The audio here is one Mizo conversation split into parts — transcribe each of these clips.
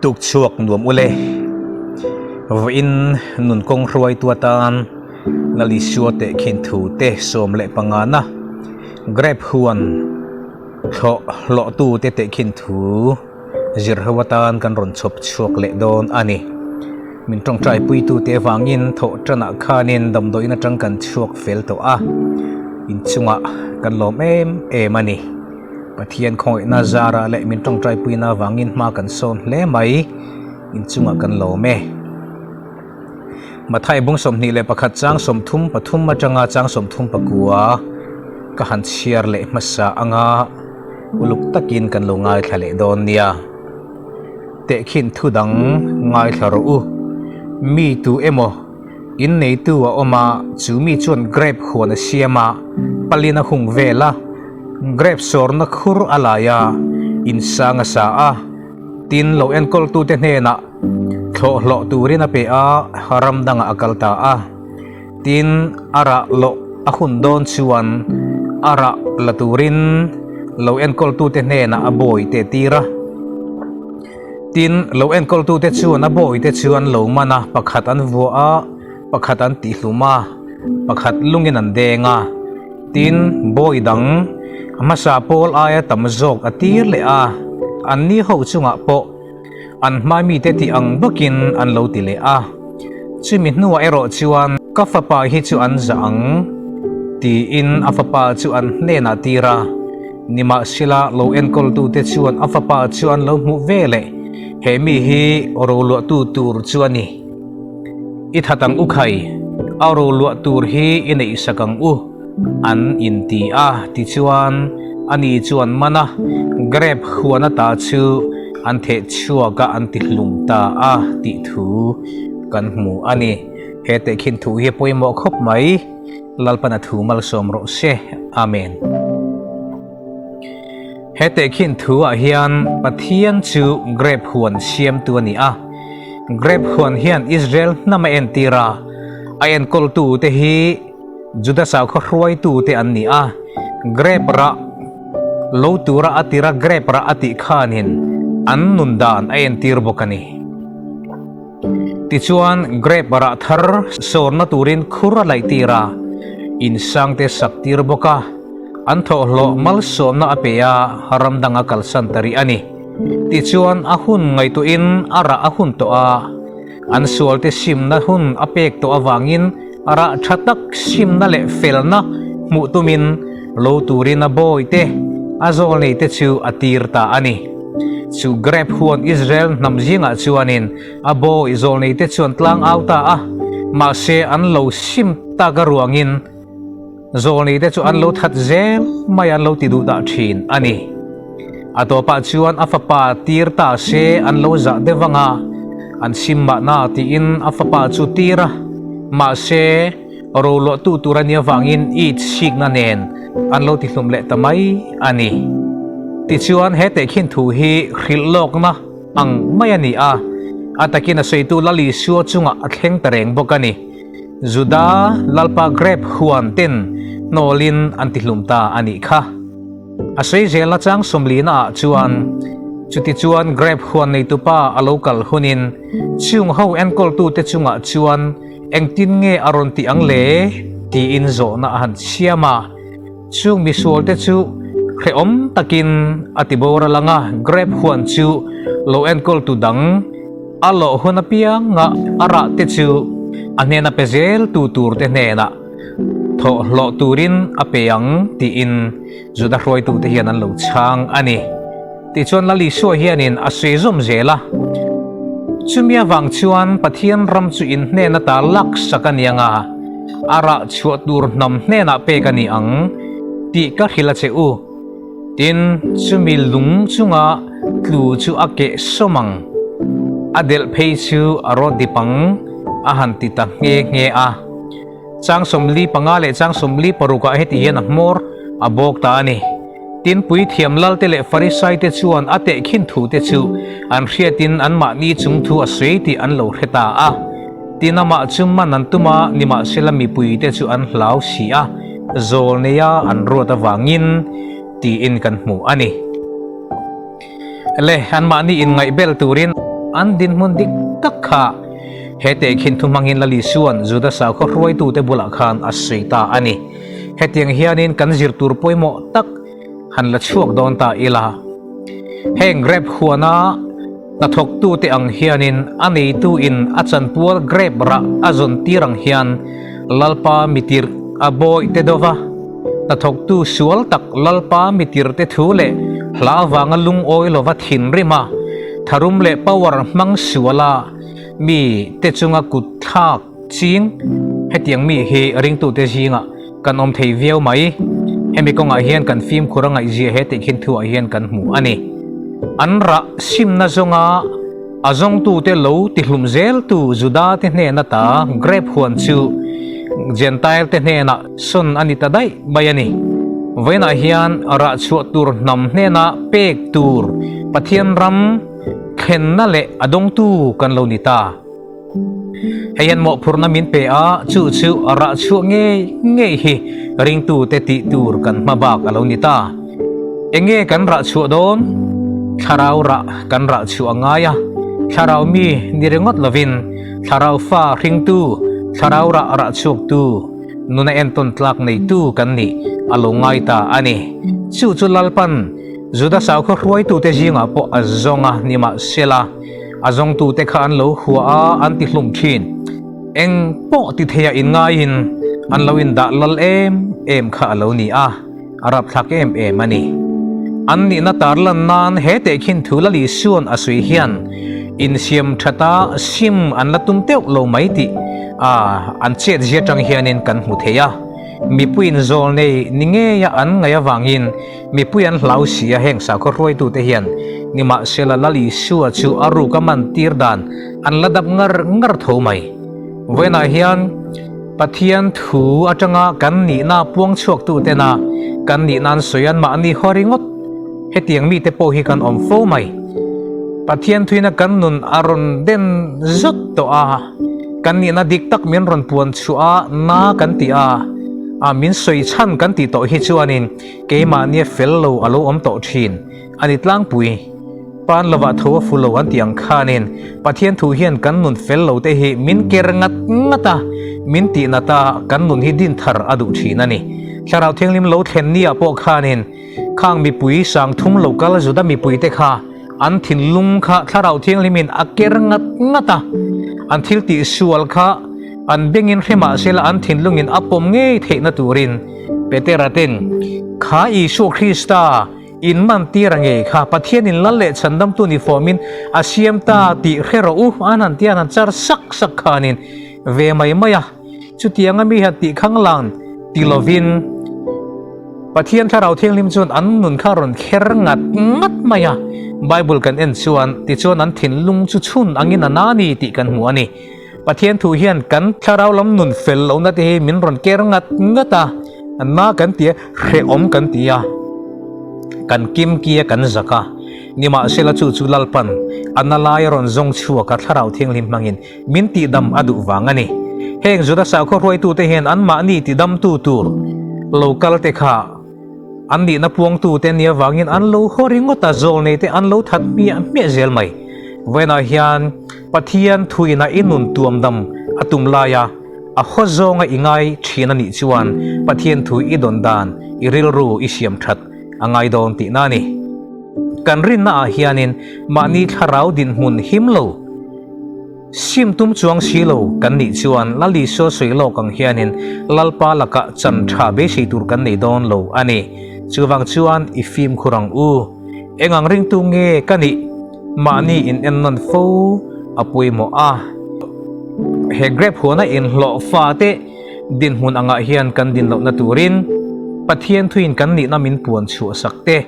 Tuk chhuak nuam ule. Vawiin nun kawng hruaitu atan Lalisua tehkhin thu te 15 na Grape huan thlawh hlawhtu te tehkhin thu zir ho atan kan rawn chhawp chhuak leh dawn a ni. Min tawngtai puitu te avangin thawh tanah khanin damdawiin atang kan chhuak fel tawh a, inchungah kan lawm em em a ni. Pathian khawngaihna zarah leh min tawngtai puina avangin hma kan sawn hle mai, inchungah kan lawm e. Mathai bung 21 chang 33 atanga chang 39 ka han chhiar leh hmasa anga uluk takin kan lo ngaithla leh dawn nia. Tehkhin thu dang ngaithla rawh u. Mi tu emaw in neitu a awm a, chu mi chuan grape huan a siam a, palin a hung vel a, grape sawrna khur a lai a, insang a sa a, tin lo enkawltute hnenah thlawh hlawh turin a pe a, ram dangah a kal ta a. Tin, a rah loh a hun dawn chuan a rah la turin lo enkawltute hnenah a bawite tir a. Tin, lo enkawltute chuan a bawite chu an lo man a, pakhat an vuah a, pakhat an tihlum a, pakhat lungin an deng a. Tin, bawi dang a hmasa pawl aia tam zawk a tir leh a, anni ho chungah pawh An hmai mite tih ang bawkin an lo ti leh a, chumi hnuah erawh chuan ka fapa hi chu an zah ang tiin a fapa chu an hnenah tir a, nimahsela lo enkawltute chuan a fapa chu an lo hmuh ve leh he mi hi roluahtu tur chu a ni. I that ang u khai, a roluah tur hi i neihsak ang u. An inti a, tichuan ani chuan man a, grape huan ata chu an theh chhuak a an ti hlum ta a tih thu kan hmu a ni. He tehkhin thu hi a pawimawh khawp mai, Lalpan a thu malsawm rawh se. Amen. He tehkhin thu ah hian Pathian chu grape huan siamtu a ni a, grape huan hian Israel hnam a entir a, a enkawltu te hi Juda sakhaw hruaitute an ni a, grape rah lo tura a tira grape rah a tih khanin an nun dan a entir bawk a ni. Tichuan, grape rah thar sawrna turin khur a laihtir a, insangte sak tir bawk a, an thawhhlawh malsawmna a pe a, ram danga kalsan ta rih a ni. Tichuan, a hun ngaihtuahin a rah a hun tawh a, An sualte simna hun a pek tawh avangin rah tha tak simna leh felna hmuh tumin lo turin a bawite, a zawlneite chu a tir ta a ni. Chu grape huan Israel hnam zingah chuanin a bawi zawlneite chuan tlang au ta a, mahse an lo sim tak a ruangin Zawlneite chu an lo that zel mai an lo ti duh dah thin a ni. A tawpah chuan a fapa tir ta se an lo zah deuh vang a, an sim mahna tiin a fapa chu tir a, mahse roluahtu tur a nih avangin it sikna nen an lo ti hlum leh ta mai a ni. Tichuan he tehkhin thu hi hrilh lawkna ang mai a ni a, a takin a sawitu Lal Isua chungah a thleng ta reng bawk a ni. Juda Lalpa grape huan ten hnawlin an tihlum ta a nih kha. A sawi zelna chang sawmlina ah chuan, Chutichuan grape huan neitupa a lo kal hunin chung ho enkawltute chungah chuan engtin nge a rawn tih ang le? tiin zawhna a han siam a. Chung misualte chu hrehawm takin a ti boral ang a, grape huan chu lo enkawltu dang a lawh hun apianga a rah te chu a hnena pe zel tu tur te hnenah thawh hlawh turin a pe ang tiin Juda hruaitute hian an lo chhang a ni. Tichuan Lal Isua hianin a sawi zawm zel a, Chumi avang chuan Pathian ram chu in hnen ata laksak a ni ang a, a rah chhuah tur hnam hnenah pek a ni ang tih ka hrilh a che u. Tin, chumi lung chunga tlu chu a keh sawm ang, a delh phei chu a rawt dip ang, a han ti ta nghe nghe a. Chang 45 leh chang 46 ah heti hian a hmawr a bawk ta a ni. Tin, puithiam Lalte leh Farisaite chuan a tehkhin thute chu an hriatin anmahni chung thu a sawi tih an lo hre ta a. Tin, amah chu man an tum a, nimahsela mipuite chu an hlau si a, zawl neia an ruat avangin tiin kan hmu a ni. Le, anmahni inngaihbel turin An dinhmun dik tak kha he tehkhin thu hmangin Lali chuan Juda sakhaw hruaitute bulah khan a sawi ta a ni. Hetiang hianin kan zir tur pawimawh tak han la chhuak dawn ta ila. Heng grape huana hnathawktute ang hianin a neituin a chanpual grape rah a zawn tir ang hian Lalpa mitirh a bawihte dova hnathawktu sual tak Lalpa mitirhte thu leh hla avanga lungawi lova thinrim a, tharum leh power hmang suala mi te chunga kut thlak ching hetiang mi hi ringtute zingah kan awm thei viau mai. Hemi kawngah hian kan fimkhur a ngaihzia he tih khin thuah hian kan hmu a ni. An rah simna zawnga a zawngtute lo tihlum zeltu Juda-te hnen ata grape huan chu Jentail-te hnenah sawn a ni ta daih mai a ni. Vawiinah hian rah chhuah tur hnam hnena pek tur Pathian ram thlenna leh a dawngtu kan lo ni ta. Hei hian mawhphurhna min pe a, chu chu a rah chhuah ngei ngei hi ringtute tih tur kan hma bak a lo ni ta. Enge kan rah chhuah dawn? Thlarau rah kan rah chhuah a ngai a, thlarau mi ni ringawt lovin thlarau fa hringtu, thlarau rah rah chhuaktu, nuna entawn tlak neitu kan nih a lo ngai ta a ni. Chu chu Lalpan Juda sakhaw hruaitute zingah pawh a zawng a, nimahsela, A zawngtute kha an lo hua a, an ti hlum thin. Eng pawh ti theiah inngaiin an lo indah lal em em kha a lo ni a, a rapthlak em em a ni. An nihna tarlan nan he tehkhin thu la Lisuan a sawi hian insiam thata sim an la tum teuh lo mai tih a an chetzia tang hianin kan hmu thei a. Mipuiin zawl nei ni ngeia an ngaih avangin Mipui an hlau si a, heng sakhaw hruaitute hian nimahsela Lal Isua chu a ruk a man tir dan an la dap ngar ngar tho mai. Vawiinah hian Pathian thu atanga kan nihna puang chhuaktutena kan nihna an sawi an mahni haw ringawt hetiang mite pawh hi kan awm fo mai. Pathian thuina kan nun a rawn den zut tawh a. Kan nihna dik tak min rawn puan chhuah a, na kan ti a, a min sawi chhan kan tih tawh hi chuanin keimahnia fel lo a lo awm tawh thin a ni tlangpui. Pan lovah tho a fu lo an tih ang khanin Pathian thu hian kan nun fel lo te hi min ker ngat ngat a, min tih nat a, kan nun hi din thar a duh thin a ni. Thlarau Thianghlim lo thlen nia pawh khanin khang mipui sang thum lo kal Juda mipui te kha An thinlung kha Thlarau Thianghlimin a ker ngat ngat a, an thil tih sual kha an bengin hre mah sela an thinlungin a pawm ngei theihna turin Petera ten kha Isua Krista in man tir a ngei kha Pathianin lal leh chhandamtu ni fawmin a siam ta tih hre rawh u an han tia an han char sak sak khanin ve mai mai a. Chutianga mi han tih khanglang ti lovin Pathian Thlarau Thianghlim chuan an nun kha rawn kher ngat ngat mai a. Bible kan en chuan tichuan an thinlung chu chhun angin a na ni tih kan hmu a ni. Pathian thu hian kan thlarau lam nun fel lohna te hi min rawn ker ngat ngat a, na kan ti a, hrehawm kan ti a, kan kimki a, kan zak a. Nimahsela chu chu Lalpan a na lai a rawn zawng chhuak a Thlarau Thianghlim hmangin Min tihdam a duh vang a ni. Heng Juda sakhaw hruaitute hian anmahni tidamtu tur lo kalte kha an nihna puangtute nia vangin an lo haw ringawt a, zawlneite an lo that hmiah hmiah zel mai. Vawiinah hian Pathian thuina i nun tuamdam a tum laia a haw zawnga i ngai thin a nih chuan Pathian thu i dawn dan i rilru i siam that a ngai dawn tihna a ni. Kan rinna ah hianin mahni thlarau dinhmun him lo, Sim tum chuang si lo kan nih chuan Lal Isua sawi lawk ang hianin Lalpa lakah chan tha beisei tur kan nei dawn lo a ni. Chuvang chuan i fimkhur ang u. Eng ang ringtu nge ka nih? Mahni in ennawn fo a pawimawh a. He grape huana inhlawh fate dinhmun angah hian kan din lohna turin Pathian thuin kan nihna min puan chhuah sak te,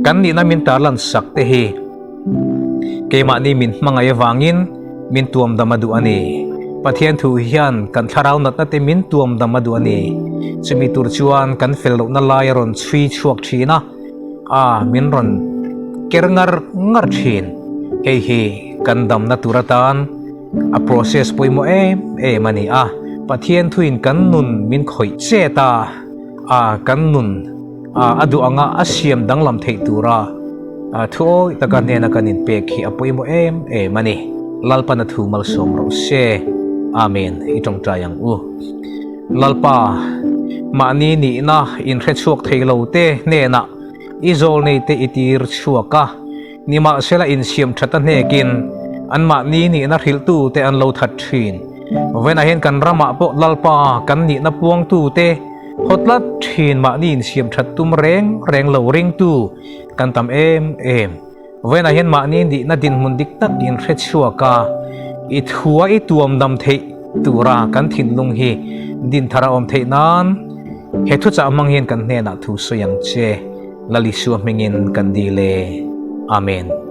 kan nihna min tarlan sak te hi Keimahni min hmangaih avangin min tuam dam a duh a ni. Pathian thu hian kan thlarau natna te min tuam dam a duh a ni. Chumi tur chuan kan fel lohna lai a rawn chhui chhuak thin a, a min rawn ker ngar ngar thin. Hei hi kan damna tur atan a process pawimawh em em a ni a. Pathian thuin kan nun min khawih chet a, a kan nun a duh anga a siam danglam theih tura. Thu awih taka hnena kan inpek hi a pawimawh em em a ni. Lalpan a thu malsawm rawh se. Amen. I tawngtai ang u. Lalpa, mahni nihna inhre chhuak thei lo te hnenah i zawl nei te i tir chhuak a, nimahsela insiam that a hnekin anmahni nihna hrilhtu te an lo that thin. Vawiinah hian kan ramah pawh Lalpa kan nihna puangtu te haw tlat thin mahni insiam that tum reng reng lo ringtu kan tam em em. Vawiinah hian mahni nihna dinhmun dik tak inhre chhuak a, i thua i tuam dam theih tura kan thinlung hi din thar a awm theih nan he thuchah hmang hian kan hnenah thu sawi ang che. Lalisua hmingin kan dil e. Amen.